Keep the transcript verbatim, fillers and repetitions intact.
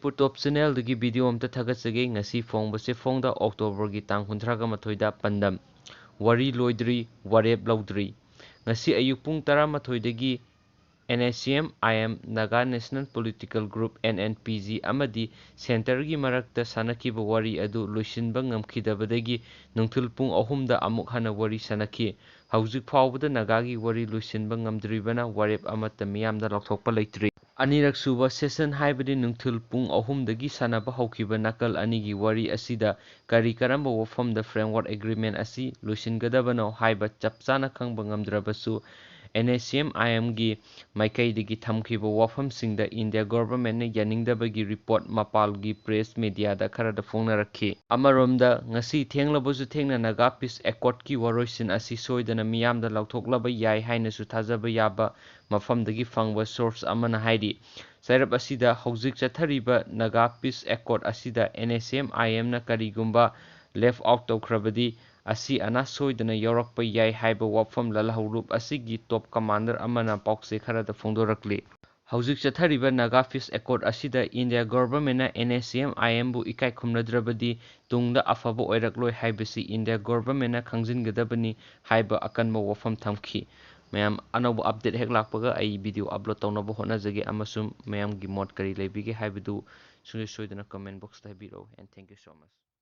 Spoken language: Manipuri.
ꯐꯨꯗ ꯇꯣꯞ ꯆꯦꯅꯦꯜꯗꯒꯤ ꯚꯤꯗꯤꯑꯣ ꯑꯝꯇ ꯊꯥꯒꯠꯆꯒꯦ꯫ ꯉꯁꯤ ꯐꯣꯡꯕꯁꯦ ꯐꯣꯡꯗ ꯑꯣꯛꯇꯣꯕꯔꯒꯤ ꯇꯥꯡ ꯀꯨꯟꯊ꯭ꯔꯥꯒ ꯃꯥꯊꯣꯏꯗ ꯄꯥꯟꯗꯝ: ꯋꯥꯔꯤ ꯂꯣꯏꯗ꯭ꯔꯤ, ꯋꯥꯔꯦꯞ ꯂꯧꯗ꯭ꯔꯤ꯫ ꯉꯁꯤ ꯑꯌꯨꯛ ꯄꯨꯡ ꯇꯔꯥꯃꯥꯊꯣꯏꯗꯒꯤ NSCN-IM, Naga National Political Group, NNPG, ꯑꯃꯗꯤ ꯁꯦꯟꯇꯔꯒꯤ ꯃꯔꯛꯇ ꯁꯥꯟꯅꯈꯤꯕ ꯋꯥꯔꯤ ꯑꯗꯨ ꯂꯣꯏꯁꯤꯟꯕ ꯉꯝꯈꯤꯗꯕꯗꯒꯤ ꯅꯨꯡꯊꯤꯜ ꯄꯨꯡ ꯑꯍꯨꯝꯗ ꯑꯃꯨꯛ ꯍꯟꯅ ꯋꯥꯔꯤ ꯁꯥꯟꯅꯈꯤ꯫ ꯍꯧꯖꯤꯛ ꯐꯥꯎꯕꯗ ꯅꯥꯒꯥꯒꯤ ꯋꯥꯔꯤ ꯂꯣꯏꯁꯤꯟꯕ ꯉꯝꯗ꯭ꯔꯤꯕꯅ ꯋꯥꯔꯦꯞ ꯑꯃꯠꯇ ꯃꯤꯌꯥꯝꯗ ꯂꯥꯎꯊꯣꯛꯄ ꯂꯩꯇ꯭ꯔꯤ꯫ ꯑꯅꯤꯔꯛ ꯁꯨꯕ ꯁꯦꯁꯟ, ꯍꯥꯏꯕꯗꯤ ꯅꯨꯡꯊꯤꯜ ꯄꯨꯡ ꯑꯍꯨꯝꯗꯒꯤ ꯁꯥꯟꯅꯕ ꯍꯧꯈꯤꯕ ꯅꯥꯀꯜ ꯑꯅꯤꯒꯤ ꯋꯥꯔꯤ ꯑꯁꯤꯗ ꯀꯔꯤ ꯀꯔꯝꯕ ꯋꯥꯐꯝꯗ framework agreement ꯑꯁꯤ ꯂꯣꯏꯁꯤꯟꯒꯗꯕꯅꯣ ꯍꯥꯏꯕ ꯆꯞ ꯆꯥꯅ ꯈꯪꯕ ꯉꯝꯗ꯭ꯔꯕꯁꯨ, NSCN-IM-ꯒꯤ ꯃꯥꯏꯀꯩꯗꯒꯤ ꯊꯝꯈꯤꯕ ꯋꯥꯐꯝꯁꯤꯡꯗ ꯏꯟꯗꯤꯌꯥ ꯒꯣꯚꯔꯟꯃꯦꯟꯠꯅ ꯌꯥꯅꯤꯡꯗꯕꯒꯤ ꯔꯤꯄꯣꯔꯠ ꯃꯄꯥꯜꯒꯤ ꯄ꯭ꯔꯦꯁ ꯃꯤꯗꯤꯌꯥꯗ ꯈꯔꯗ ꯐꯣꯡꯅꯔꯛꯈꯤ꯫ ꯑꯃꯔꯣꯝꯗ, ꯉꯁꯤ ꯊꯦꯡꯂꯕꯁꯨ ꯊꯦꯡꯅ ꯅꯥꯒꯥ ꯄꯤꯁ ꯑꯦꯀꯣꯔꯗꯀꯤ ꯋꯥꯔꯣꯏꯁꯤꯟ ꯑꯁꯤ ꯁꯣꯏꯗꯅ ꯃꯤꯌꯥꯝꯗ ꯂꯥꯎꯊꯣꯛꯂꯕ ꯌꯥꯏ ꯍꯥꯏꯅꯁꯨ ꯊꯥꯖꯕ ꯌꯥꯕ ꯃꯐꯝꯗꯒꯤ ꯐꯪꯕ ꯁꯣꯔꯁ ꯑꯃꯅ ꯍꯥꯏꯔꯤ꯫ ꯆꯩꯔꯞ ꯑꯁꯤꯗ ꯍꯧꯖꯤꯛ ꯆꯠꯊꯔꯤꯕ ꯅꯥꯒꯥ ꯄꯤꯁ ꯑꯦꯀꯣꯔꯗ ꯑꯁꯤꯗ NSCN-IM-ꯅ ꯀꯔꯤꯒꯨꯝꯕ left out ꯇꯧꯈ꯭ꯔꯕꯗꯤ, ꯑꯁꯤ ꯑꯅꯥ ꯁꯣꯏꯗꯅ ꯌꯥꯎꯔꯛꯄ ꯌꯥꯏ ꯍꯥꯏꯕ ꯋꯥꯐꯝ ꯂꯥꯜꯍꯧꯂꯨꯞ ꯑꯁꯤꯒꯤ ꯇꯣꯞ ꯀꯃꯥꯟꯗꯔ ꯑꯃꯅ ꯄꯥꯎꯆꯦ ꯈꯔꯗ ꯐꯣꯡꯗꯣꯔꯛꯂꯤ꯫ ꯍꯧꯖꯤꯛ ꯆꯠꯊꯔꯤꯕ ꯅꯥꯒꯥ ꯄꯤꯁ ꯑꯦꯀꯣꯔꯗ ꯑꯁꯤꯗ ꯏꯟꯗꯤꯌꯥ ꯒꯣꯚꯔꯟꯃꯦꯟꯠꯅ NSCN-IM-ꯕꯨ ꯏꯀꯥꯏ ꯈꯨꯝꯅꯗ꯭ꯔꯕꯗꯤ ꯇꯨꯡꯗ ꯑꯐꯕ ꯑꯣꯏꯔꯛꯂꯣꯏ ꯍꯥꯏꯕꯁꯤ ꯏꯟꯗꯤꯌꯥ ꯒꯣꯚꯔꯟꯃꯦꯟꯠꯅ ꯈꯪꯖꯤꯟꯒꯗꯕꯅꯤ ꯍꯥꯏꯕ ꯑꯀꯟꯕ ꯋꯥꯐꯝ ꯊꯝꯈꯤ꯫ ꯃꯌꯥꯝ, ꯑꯅꯧꯕ ꯑꯞꯗꯦꯠ ꯍꯦꯛ ꯂꯥꯛꯄꯒ ꯑꯩ ꯚꯤꯗꯤꯑꯣ ꯑꯞꯂꯣꯗ ꯇꯧꯅꯕ ꯍꯣꯠꯅꯖꯒꯦ, ꯑꯃꯁꯨꯡ ꯃꯌꯥꯝꯒꯤ ꯃꯣꯠ ꯀꯔꯤ ꯂꯩꯕꯤꯒꯦ ꯍꯥꯏꯕꯗꯨ ꯁꯨꯡꯁꯣꯏ ꯁꯣꯏꯗꯅ comment box-ꯇ ꯍꯥꯏꯕꯤꯔꯛꯎ꯫ And thank you so much.